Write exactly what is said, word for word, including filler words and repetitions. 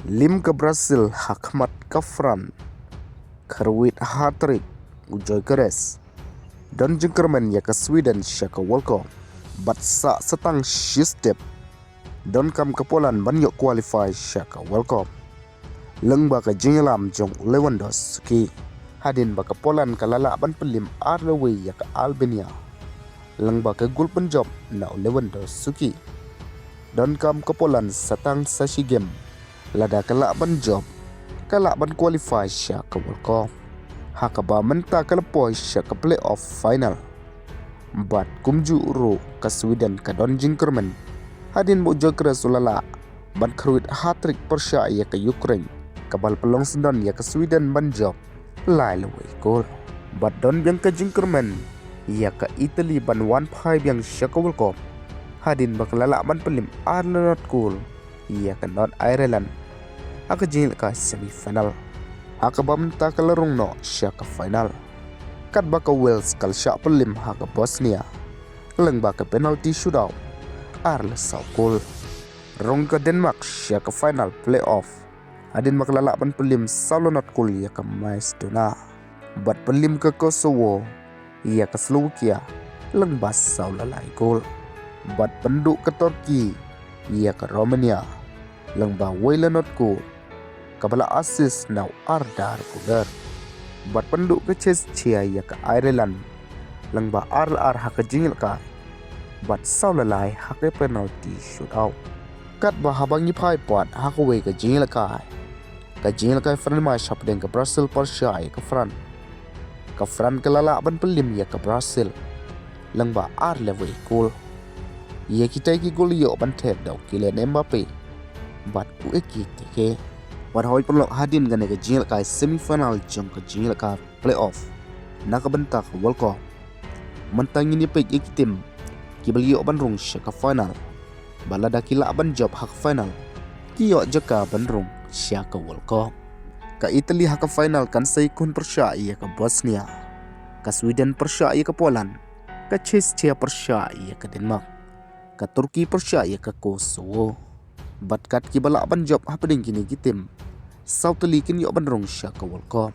Lim ka Brazil ha khmat ka France. Kharwit hat-trick u Gyökeres. Don jingkyrmen ïa ka Sweden sha ka World Cup. Bad sah satang shi step. Donkam ka Poland ban ïoh qualify sha ka World Cup. Lyngba ka jingïalam jong u Lewandowski. Hadien ba ka Poland ka la lah ban pynlem ar lawei ïa ka Albania. Lyngba ka gol pynjop na u Lewandowski. Donkam ka Poland satang sa shi game. Lada ka lah ban jop, ka lah ban qualify sha ka World Cup. Ha kaba mynta ka la poi sha ka playoff final. Bad kumjuh ruh ka Sweden ka don jingkyrmen. Hadien ba u Gyökeres u la lah ban kharwit hat-trick pyrshah ïa ka Ukraine. Kaba la pynlong syndon ïa ka Sweden ban jop lai lawei gol. Bad don biang ka jingkyrmen ïa ka Italy ban wan phai biang sha ka World Cup. Hadien ba ka la lah ban pynlem ar la not gol ïa ka North Ireland. Ha ka jingïalehkai semi final. Ha kaba mynta ka la rung noh sha ka final. Katba ka Wales ka la shah pynlem ha ka Bosnia. Lyngba ka penalty shootout. Ar la saw gol. Rung ka Denmark sha ka final playoff. Hadien ba ka la lah ban pynlem saw la not gol ïa ka Macedonia. Bad pynlem ka Kosovo ïa ka Slovakia lyngba saw la lai gol. Bad pynduh ka Turkey ïa ka Romania lyngba wei la not gol. Kaba la assist na u Arda Güler. Bad pynduh ka Czechia ïa ka Ireland lyngba ar la ar ha ka jingïalehkai. Bad saw la lai ha ka penalty shootout. Katba haba ngi phai pat ha kawei ka jingïalehkai. Ka jingïalehkai friendly match hapdeng ka Brazil pyrshah ïa ka France. Ka France ka la lah ban pynlem ïa ka Brazil lyngba ar lawei gol. Ïa kita ki gol ïoh ban thep da u Kylian Mbappe bad u Ekitike. Wat hoi pynlong hadien kane ka jingïalehkai semi final jong ka jingïalehkai playoff na ka bynta ka World Cup. Mynta ngin ïa peit ïa ki tim kiba la ïoh ban rung sha ka final. Bad lada ki lah ban jop ha ka final, ki ïoh jaka ban rung sha ka World Cup. Ka Italy ha ka final kan sa ïakhun pyrshah ïa ka Bosnia. Ka Sweden pyrshah ïa ka Poland. Ka Czechia pyrshah ïa ka Denmark. Ka Turkey pyrshah ïa ka Kosovo. Bad kat kiba lah ban jop hapdeng kine ki tim, saw tylli kin ïoh ban rung sha ka World Cup.